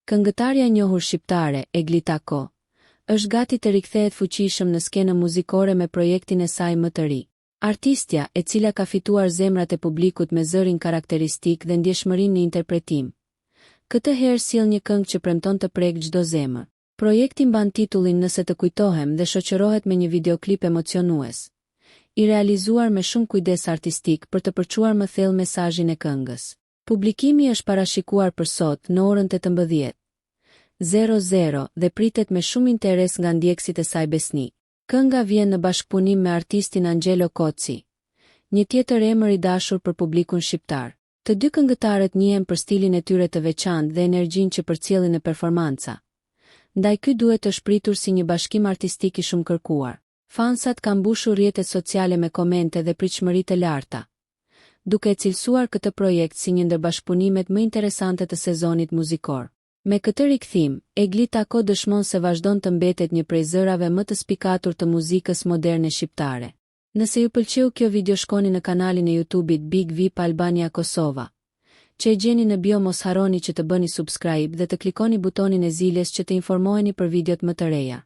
Këngëtarja e njohur shqiptare, Egli Tako, është gati të rikthehet fuqishëm në skenën muzikore me projektin e saj më të ri. Artistja, e cila ka fituar zemrat e publikut me zërin karakteristik dhe ndjeshmërinë në interpretim, këtë herë sjell një këngë që premton të prekë çdo zemër. Projekti mban titullin Nëse të kujtohem dhe shoqërohet me një videoklip emocionues, i realizuar me shumë kujdes artistik për të përçuar më thellë mesazhin e këngës. Publikimi është parashikuar për sot, në orën 18. 00, dhe pritet me shumë interes nga ndjekësit e saj besnikë. Kënga vjen në bashkëpunim me artistin Angelo Koci, një tjetër emër i dashur për publikun shqiptar. Të dy këngëtarët njihen për stilin e tyre të veçantë dhe energjinë që përcjellin në performanca. Ndaj ky duet është pritur si një bashkim artistik i shumëkërkuar. Fansat kanë mbushur rrjetet sociale me komente dhe pritshmëri të larta, duke e cilësuar këtë projekt si një ndër bashkëpunimet më interesante të sezonit muzikor. Me këtë rikthim, Egli Tako dëshmon se vazhdon të mbetet një prej zërave më të spikatur të muzikës moderne shqiptare. Nëse ju pëlqeu kjo video shkoni në kanalin e YouTube-it Big Vip Albania Kosova, që e gjeni në bio mos harroni që të bëni subscribe dhe të klikoni butonin e ziles që të informoheni për videot më të reja.